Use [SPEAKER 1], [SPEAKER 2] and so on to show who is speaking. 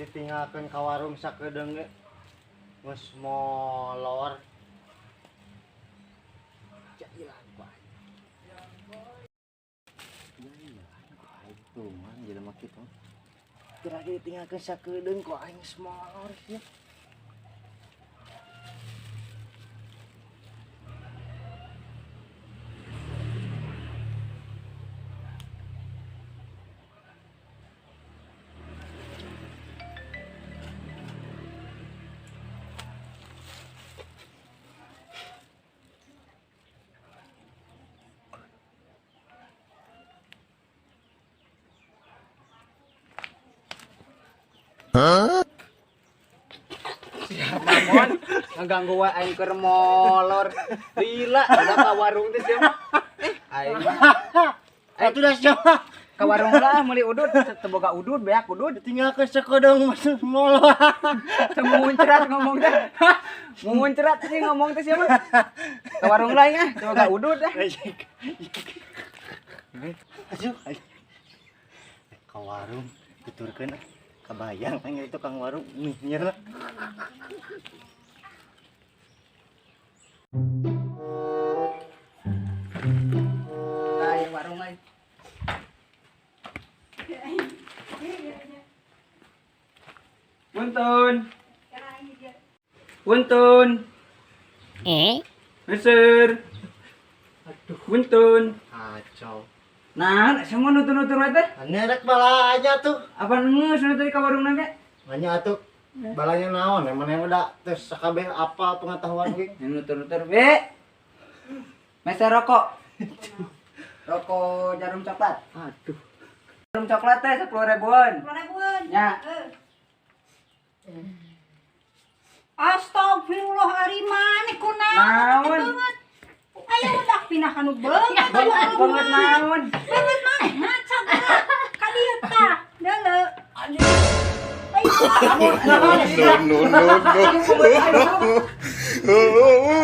[SPEAKER 1] Ditinggalkeun ka warung sakedeung ge geus molor. Jailan ku aing. Jailan ku aing tuman jelema kitu. Kira ditinggalkeun sakedeung ku aing geus molor sia.
[SPEAKER 2] Mamon ngeganggu wae aing keur molor. Lila udah ka warung teh sia mah. Aing.
[SPEAKER 1] Atuh dah sia.
[SPEAKER 2] Ka warung lah meuli udud, teu boga udud beak udud.
[SPEAKER 1] Ditinggalkeun sakedeung geus molor.
[SPEAKER 2] Teu muncrat ngomong teh. Muncrat sih ngomong teh sia mah. Ka warung lah nya, teu boga udud dah.
[SPEAKER 1] Aduh. Ka warung tuturkeun ah. Kabayang aing itu kang warung nyir lah.
[SPEAKER 2] Tah ieu warung euy. Punten. Punten. Meser.
[SPEAKER 1] Aduh,
[SPEAKER 2] Punten.
[SPEAKER 1] kacau.
[SPEAKER 2] Nah, semua nutur-nutur wae teh.
[SPEAKER 1] Ane rek balanya tuh.
[SPEAKER 2] Apa geus nu tadi ka warung ge?
[SPEAKER 1] Nanya atuh. Balanya naon? Emang yang udah terus sakabeh apa pengetahuan ge?
[SPEAKER 2] Nutur-nutur be. Meser rokok. Rokok jarum coklat.
[SPEAKER 1] Aduh.
[SPEAKER 2] Jarum coklat teh 10 ribuan.
[SPEAKER 3] 10 ribuan.
[SPEAKER 2] Ya.
[SPEAKER 3] Astagfirullah ari maneh kunaon
[SPEAKER 2] Naon?
[SPEAKER 3] banget. Ayo udah pindah kanu beungeut
[SPEAKER 2] Banget naon?
[SPEAKER 3] Banget maneh ha cagera ka dieu tah. Deuleu. Ayo.
[SPEAKER 4] No, no, no, no.